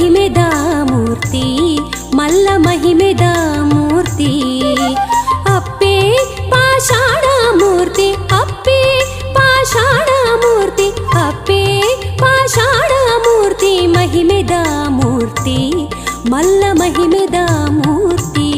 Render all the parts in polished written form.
ಮಹಿಮೆದ ಮೂರ್ತಿ, ಮಲ್ಲ ಮಹಿಮೆದ ಮೂರ್ತಿ. ಅಪ್ಪೆ ಪಾಷಾಣ ಮೂರ್ತಿ, ಅಪ್ಪೆ ಪಾಷಾಣ ಮೂರ್ತಿ, ಅಪ್ಪೆ ಪಾಷಾಣ ಮೂರ್ತಿ, ಮಹಿಮೆದ ಮೂರ್ತಿ, ಮಲ್ಲ ಮಹಿಮೆದ ಮೂರ್ತಿ.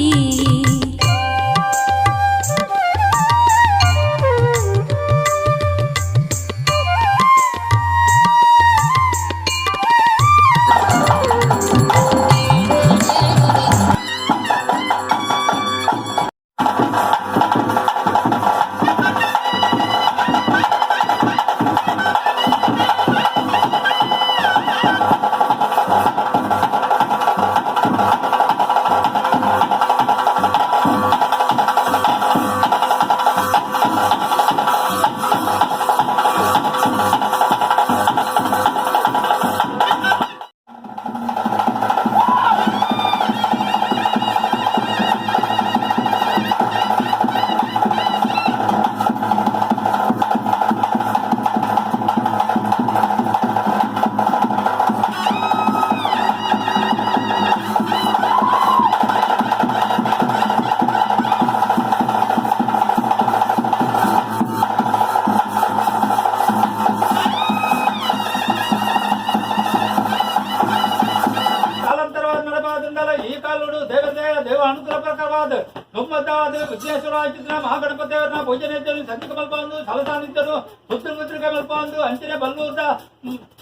ಕಾಲಾಂತರವಾದ ನಡಪಾದಿಂದಲ ಈ ಕಾಲುಡು ದೇವತೆಯ ದೇವ ಅನುಗ್ರಹ ಪ್ರಕಾರವಾದ ದುಮ್ಮದ್ದಾದ ವಿಘ್ನೇಶ್ವರ ಚಿತ್ರ ಮಹಾಗಣಪತಿ ದೇವರನ್ನ ಪೂಜನೆ ಇದ್ದರು, ಸಂಚಿಕ ಮಲ್ಪ ಒಂದು ಸಲಸಾನಿದ್ದರು, ಪುತ್ರ ಮುದ್ರಿಕೆ ಮಲ್ಪ ಒಂದು ಅಂಚನೆ ಬಲ್ಲೂರ್ದ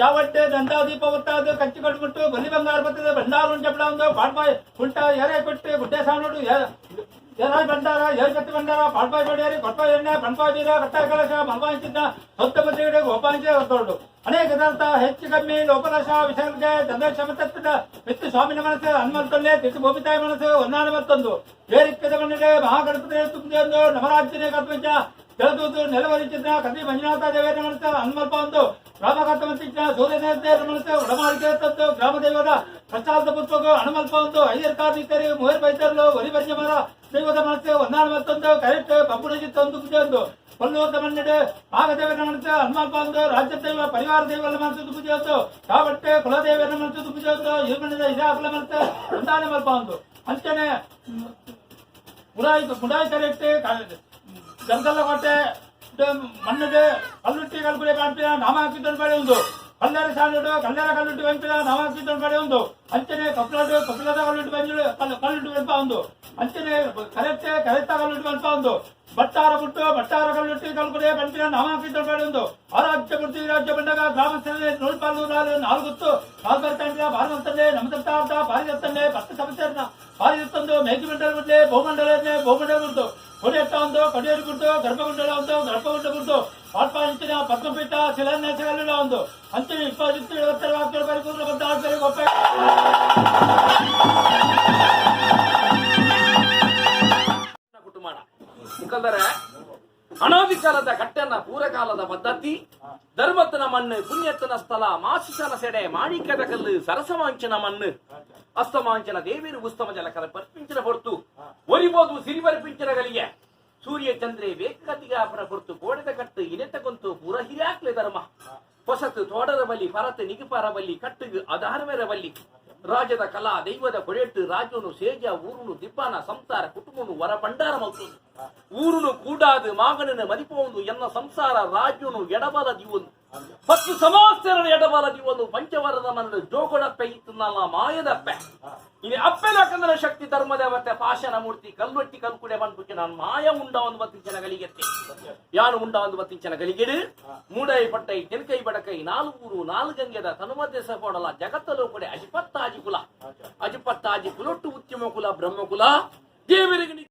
ಚಾವಟ್ಟೆ ದಂತಾದೀಪ ಒತ್ತಾದ ಕಚ್ಚಿ ಕಟ್ಬಿಟ್ಟು ಬಲಿ ಬಂಗಾರ ಬರ್ತದೆ ಭಂಡಾರ ಚಪ್ಪಡ ಒಂದು ಪಾಡ್ಪಾಯ್ ಕುಂಟ ಎರೆ ಕೊಟ್ಟು ಗುಡ್ಡೆ ಸಾಣೋಡು ಏರಾಯ್ ಭಂಡಾರ ಏರ್ಕತ್ತಿ ಭಂಡಾರ ಪಾಡ್ಪಾಯ್ ಬಡಿಯಾರಿ ಕೊಟ್ಪಾಯ್ ಎಣ್ಣೆ ಪಣ್ಪಾಯ್ ಬೀರ ಕಟ್ಟಾಯ ಕಲಶ ಮಲ್ಪಾಂಚಿದ್ದ ಸೊತ್ತ ಮಂತ್ರಿಗಳಿಗೆ ಗೋಪಾಂಚೆ ಹೊತ್ತೊಂಡು ಅನೇಕ ದಂತ ಹೆಚ್ಚು ಕಮ್ಮಿ ಲೋಪದಶ ವಿಷಯಕ್ಕೆ ಚಂದ್ರಕ್ಷಮತತ್ವದ ಮಿತ್ತು ಸ್ವಾಮಿನ ಮನಸ್ಸು ಹನುಮಂತಲ್ಲೇ ತಿಟ್ಟು ಭೂಮಿತಾಯಿ ಮನಸ್ಸು ಹೊನ್ನಾಣ ಮತ್ತೊಂದು ಏರಿಕ್ಕದ ಮಣ್ಣಿಗೆ ಮಹಾಗಣಪತಿ ತುಂಬಿದೊಂದು ನವರಾಜ್ಯನೇ ಕಲ್ಪಿಂಚ ಜಲದೂತು ನೆಲವರಿಚಿದ್ದ ಕವಿ ಮಂಜುನಾಥ ದೇವೇಂದ್ರ ಮನಸ್ಸು ಹನುಮಲ್ಪ ಒಂದು ರಾಮಕತ್ತ ಮಂತಿಚ್ಚ ಸೂರ್ಯನ ದೇವರ ಮನಸ್ಸು ಒಡಮಾಡಿಕೆ ತಂದು ಗ್ರಾಮ ದೇವರ ಪ್ರಸಾದ ಪುತ್ಪకు ಹನುಮಲ್ಪ ಒಂದು ಐಯರ್ ಕಾರ್ಮಿಕರು ಮೂವರು ಬೈತರ್ಲು ಒಲಿ ಪಂಚಮರ ದೈವದ ಮನಸ್ಸು ಹೊನ್ನಾಣ ಮತ್ತೊಂದು ಕರೆಕ್ಟ್ ಪಂಪುಣಿ ತಂದು ಒಂದು ಕೊಲ್ಲುವಂತ ಮಣ್ಣಿಡು ನಾಗದೇವರ ಮನಸ್ಸು ಹನುಮಲ್ಪ ಒಂದು ರಾಜ್ಯ ದೈವ ಪರಿವಾರ ದೇವರ ಮನಸ್ಸು ತುಪ್ಪು ಕಾಬಟ್ಟೆ ಕುಲದೇವರ ಮನಸ್ಸು ತುಪ್ಪು ಇರುಮಣಿದ ಇದಾಕಲ ಮನಸ್ಸು ಹೊಂದಾಣೆ ಮಲ್ಪ ಒಂದು ಅಂಚನೆ ಮುಡಾಯಿ ಮುಡಾಯಿ ಕರೆಕ್ಟ್ ಗಂಗಲ್ಲಕೋಟೆ ಮಣ್ಣಿಡು ಕಲ್ಲುಟ್ಟಿ ಕಲ್ಪುಡೆ ಕಾಣ್ಪಿನ ನಾಮಾಂಕಿತ ಪಡೆ ಒಂದು ಕಲ್ಲರ ಸಾಲುಡು ಕಲ್ಲರ ಕಲ್ಲುಟ್ಟಿ ಬಂಪಿನ ನಾಮಾಂಕಿತ ಪಡೆ ಒಂದು ಅಂಚನೆ ಕಪ್ಲಾಡು ಕಪಿಲದ ಕಲ್ಲುಟ್ಟಿ ಬಂಜು ಕಲ್ಲುಟ್ಟಿ ಬಂಪ ಒಂದು ಅಂಚನೆ ಕರೆಕ್ಟ್ ಕರೆಕ್ಟ ಕಲ್ಲುಟ್ಟಿ ಬಂಪ ಒಂದು ಬಟ್ಟಾರ ಬುಟ್ಟು ಬಟ್ಟಾರ ಕಲ್ಲುಟ್ಟಿ ಕಲ್ಕುಡೆ ಬಂಪಿನ ನಾಮಾಂಕಿತ ಪಡೆ ಒಂದು ಆರಾಜ್ಯ ಪೃಥ್ವಿ ರಾಜ್ಯ ಬಂಡಗ ಗ್ರಾಮಸ್ಥರಲ್ಲಿ ನೂಲ್ಪಾಲು ನಾಲು ನಾಲ್ಗುತ್ತು ನಾಲ್ಕು ಭಾರತಂದೆ ನಮದಂತ ಪಾರಿಜತ್ತಂದೆ ಪತ್ತು ಸಮಸ್ಯೆ ಪಾರಿಜತ್ತಂದು ಮೇಘಮಂಡಲ ಮುಂದೆ ಭೂಮಂಡಲ ಭೂಮಂಡಲ ಉಂಟು ಕೊಡಿಯಟ್ಟ ಒಂದು ಕೊಡಿಯರು ಗುಡ್ಡು ಗರ್ಭಗುಂಡಲ ಒಂದು ಗರ್ಭಗುಂಡ ಗುಡ್ಡು ಪಾಟ್ಪಾಂಚಿನ ಪದ್ಮಪೀಠ ಶಿಲಾನ್ಯಾಸಗಳೆಲ್ಲ ಒಂದು ಅಂಚಿನ ಇಪ್ಪತ್ತು ಇವತ್ತರ ವಾಕ್ಯ ಪರಿಪೂರ್ಣ ಬಂದ ಆಡ್ತಾರೆ ಗೊಪ್ಪ. ಕುಟುಂಬ ಮುಖಂದರೆ ಅನಾದಿ ಕಾಲದ ಕಟ್ಟನ್ನ ಪೂರಕಾಲದ ಪದ್ಧತಿ, ಧರ್ಮತನ ಮಣ್ಣು, ಪುಣ್ಯತನ ಸ್ಥಳ, ಮಾಸಿಸನ ಸೆಡೆ, ಮಾಣಿಕ್ಯದ ಕಲ್ಲು, ಸರಸಮಾಂಚನ ಮಣ್ಣು, ಅಸ್ತಮಾಂಚನ ದೇವಿರು ಉಸ್ತಮ ಜಲಕರ ಪರ್ಪಿಂಚಿನ ಹೊರತು ಒರಿಬೋದು ಸಿರಿಬರ್ಪಿಂಚಿನ ಗಲಿಗೆ ಸೂರ್ಯ ಚಂದ್ರೆ ವೇಗತಿಗಾಪನ ಹೊರತು ಕೋಡೆದ ಕಟ್ಟು ಇನೆತ ಕೊಂತು ಪುರ ಹಿರಿಯಾಕ್ಲೆ ಧರ್ಮ ಹೊಸತು ತೋಡರ ಬಲಿ ಪರತು ನಿಗುಪಾರ ಬಲಿ ಕಟ್ಟುಗು ಅಧಾರವೆರ ಬಲ್ಲಿ ರಾಜದ ಕಲಾ ದೈವದ ಕೊಡೆಟ್ಟು ರಾಜನು ಸೇಜ ಊರುನು ದಿಬ್ಬಾನ ಸಂಸಾರ ಕುಟುಂಬನು ವರ ಭಂಡಾರ ಮಲ್ತುಂದು ಊರುನು ಕೂಡಾದು ಮಾಗನನು ಮದಿಪೋಂದು ಎನ್ನ ಸಂಸಾರ ರಾಜ್ಯನು ಎಡಬಲ ದಿವೊಂದು ಪತ್ತು ಸಮಾಸ್ತರ ಎಡಬಲ ದಿವೊಂದು ಪಂಚವರದ ಮನದ ಜೋಗೊಡಪ್ಪೆ ಇತ್ತು ಮಾಯದಪ್ಪೆ ಇನಿ ಅಪ್ಪೆಲ ಕಂದನ ಶಕ್ತಿ ಧರ್ಮದೇವತೆ ಪಾಶನ ಮೂರ್ತಿ ಕಲ್ಲೊಟ್ಟಿ ಕಲ್ಕುಡೆ ಬಂದ್ಬಿಟ್ಟು ನಾನು ಮಾಯ ಉಂಡ ಒಂದು ಬತ್ತಿಂಚನ ಗಲಿಗೆತ್ತೆ ಯಾನು ಉಂಡ ಒಂದು ಬತ್ತಿಂಚನ ಗಲಿಗೆಡು ಮೂಡೈ ಪಟ್ಟೈ ತೆನ್ಕೈ ಬಡಕೈ ನಾಲ್ಗೂರು ನಾಲ್ಗಂಗೆದ ತನುಮದೇಶ ಕೊಡಲ ಜಗತ್ತಲು ಕೊಡೆ ಅಜಿಪತ್ತಾಜಿ ಕುಲ ಅಜಿಪತ್ತಾಜಿ ಕುಲೊಟ್ಟು ಉದ್ಯಮ ಕುಲ ಬ್ರಹ್ಮಕುಲ ದೇವರಿಗೆ.